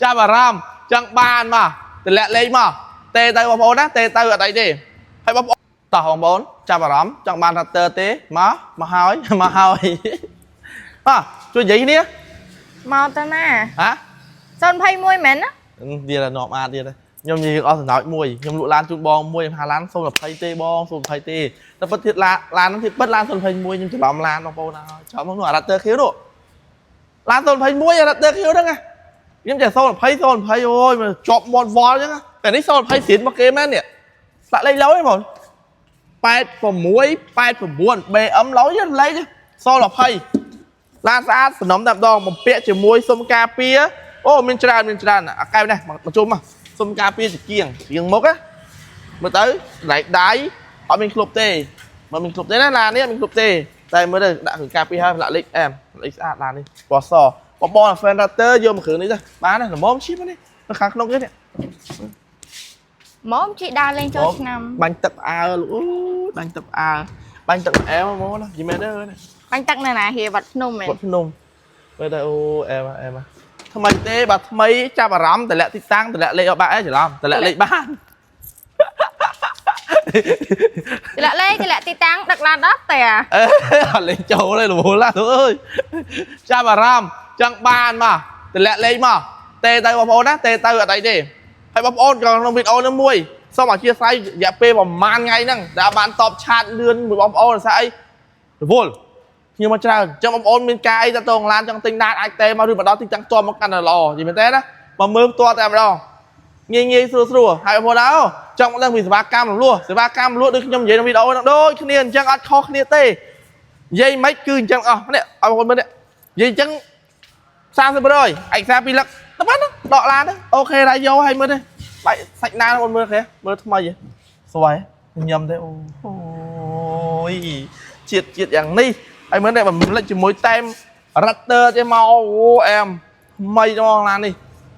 ចាប់អារម្មណ៍ចង់បានមកតម្លាក់លេខមកទេទៅបងប្អូនណាទេទៅអត់អីទេហើយបងប្អូនតោះបងប្អូនចាប់អារម្មណ៍ចង់បាន Raptor ទេមកមកហើយមកហើយបាទជួយនិយាយគ្នា មកទៅណា ហ៎ 021មែនណា ទៀតនាំអាទៀតខ្ញុំនិយាយអស់សំណោចមួយខ្ញុំលក់ឡានជូនបងមួយខ្ញុំហាឡាន020ទេបង020ទេតែពិតទៀតឡានឡានហ្នឹងទៀតពិតឡាន021ខ្ញុំច្រឡំឡានបងប្អូនហើយច្រឡំនោះអា Raptor ខៀវនោះឡាន021អា Raptor ខៀវហ្នឹងណាខ្ញុំចេះ020 020អូយមកជាប់មាត់វល់អញ្ចឹងតែនេះ020ស្រៀនមកគេមែននេះស្លាក់លេខឡយបង86 89 BM ឡយលេខ020ឡានស្អាតសំណុំតែម្ដងបំពាក់ជាមួយសុំការពារអូមានច្រើនមានច្រើនអាកែវនេះមកជុំមកសុំការពារជាគៀងគៀងមុខណាមើលទៅដៃដៃអត់មានក្លុបទេមិនមានក្លុបទេណាឡាននេះអត់មានក្លុបទេតែមើលទៅដាក់គ្រឿងការពារហើយផ្លាកលេខអែមលេខស្អាតឡាននេះពណ៌សបងបង fan Raptor យកមកគ្រឿងនេះទៅបានណាល្មមឈីមនេះនៅខាងក្នុងគេនេះ មកជីដើរលេងចូលឆ្នាំ បាញ់ទឹកផ្អើលអូបាញ់ទឹកផ្អើលបាញ់ទឹកអែមហ្មងណាយីមែនទេណា បាញ់ទឹកនៅណាហៀវត្តភ្នំមែន វត្តភ្នំមើលទៅអូអែមអែមថ្មីទេបាទថ្មីចាប់អារម្មណ៍តម្លាក់ទីតាំងតម្លាក់លេខអត់បាក់អីច្រឡំតម្លាក់លេខបាន តម្លាក់លេខតម្លាក់ទីតាំងដឹកឡានដល់ផ្ទះ អេអត់លេងចូលទេរវល់ណាស់អើយចាប់អារម្មណ៍ចង់បានមកតម្លាក់លេខមកទេទៅបងប្អូនណាទេទៅអត់អីទេហើយបងប្អូនក៏ក្នុងវីដេអូនេះមួយសូមអធិស្ឋានរយៈពេលប្រហែលថ្ងៃហ្នឹងដែលបានតប chat លឿនមួយបងប្អូនដោយសារអីរវល់ខ្ញុំមកច្រើនអញ្ចឹងបងប្អូនមានការអីតទៅឡានចង់ទិញឡានអាចទេមកឬមកដល់ទីតាំងផ្ទាល់មកកាន់តែល្អនិយាយមែនទេណាមកមើលផ្ទាល់តែម្ដងងាយងាយស្រួលស្រួលហើយបងប្អូនអើចង់ដឹងពីសេវាកម្មរំលោះសេវាកម្មរំលោះដូចខ្ញុំនិយាយក្នុងវីដេអូហ្នឹងដូចគ្នាអញ្ចឹងអត់ខុសគ្នាទេនិយាយមិនគឺអញ្ចឹងអស់នេះឲ្យបងប្អូនមើលនេះនិយាយអញ្ចឹង30 100ឯកសារ2លឹកតែប៉ុណ្ណឹងដកឡានទៅOK រ៉ាយកឲ្យមើលទេបាច់សាច់ណាបងប្អូនមើលគេមើលថ្មីស្វ័យញ៉ាំទេអូយជាតិជាតិយ៉ាងនេះហើយមើលនេះបំលេចជាមួយតែម Raptor ទេមកអូអែមថ្មីហ្មងឡាននេះ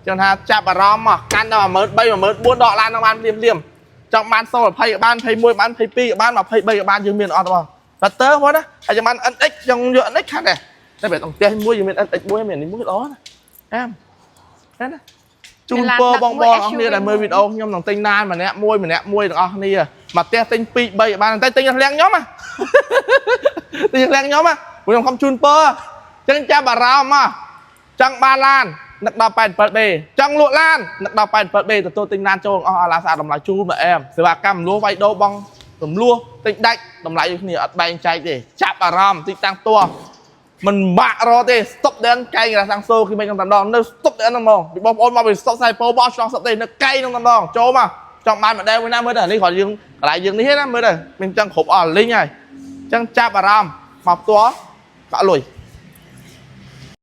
ចឹងថាចាប់អារម្មណ៍មកកាន់ដល់13000 14000ដកឡាននឹងបានភ្លាមភ្លាមចង់បាន020ក៏បាន21បាន22ក៏បាន23ក៏បានយើងមានអត់បង Raptor បងណាហើយចាំបាន NX ចង់យក NX ខាត់ដែរតែបែរក្នុងផ្ទះមួយយើងមាន NX មួយមាននេះមួយល្អណាអែមណាជូនពរបងបងអស់គ្នាដែលមើលវីដេអូខ្ញុំនឹងទិញឡានម្នាក់មួយម្នាក់មួយទាំងអស់គ្នាមកផ្ទះទិញ2 3ក៏បានតែទិញឃ្លាំងខ្ញុំណាទិញឃ្លាំងខ្ញុំណាព្រោះខ្ញុំខំជូនពរចឹងចាប់អារម្មណ៍មកចង់បានឡាននឹកដល់ 87B ចង់លក់ឡាននឹកដល់ 87B ទទួលទិញឡានចូលអស់អាឡាស្អាតតម្លៃជូនមកអែមសេវាកម្មលក់វាយដូរបងរំលោះទិញដាច់តម្លៃដូចគ្នាអត់បែងចែកទេចាប់អារម្មណ៍ទីតាំងផ្ទាល់មិនបាក់រកទេស្តុបដែនកែងរសាំងសូគឺមិនក្នុងតំដងនៅស្តុបដែនហ្នឹងហ្មងពីបងប្អូនមកពីស្តុបខ្សែពោបោះឆ្លងស្តុបទេនៅកែងក្នុងតំដងចូលមកចង់បានម្ដងមួយណាមើលទៅនេះគ្រាន់យើងកន្លែងយើងនេះណាមើលទៅមានចង់គ្រប់អស់លីងហើយអញ្ចឹងចាប់អារម្មណ៍មកផ្ទាល់កក់លុយ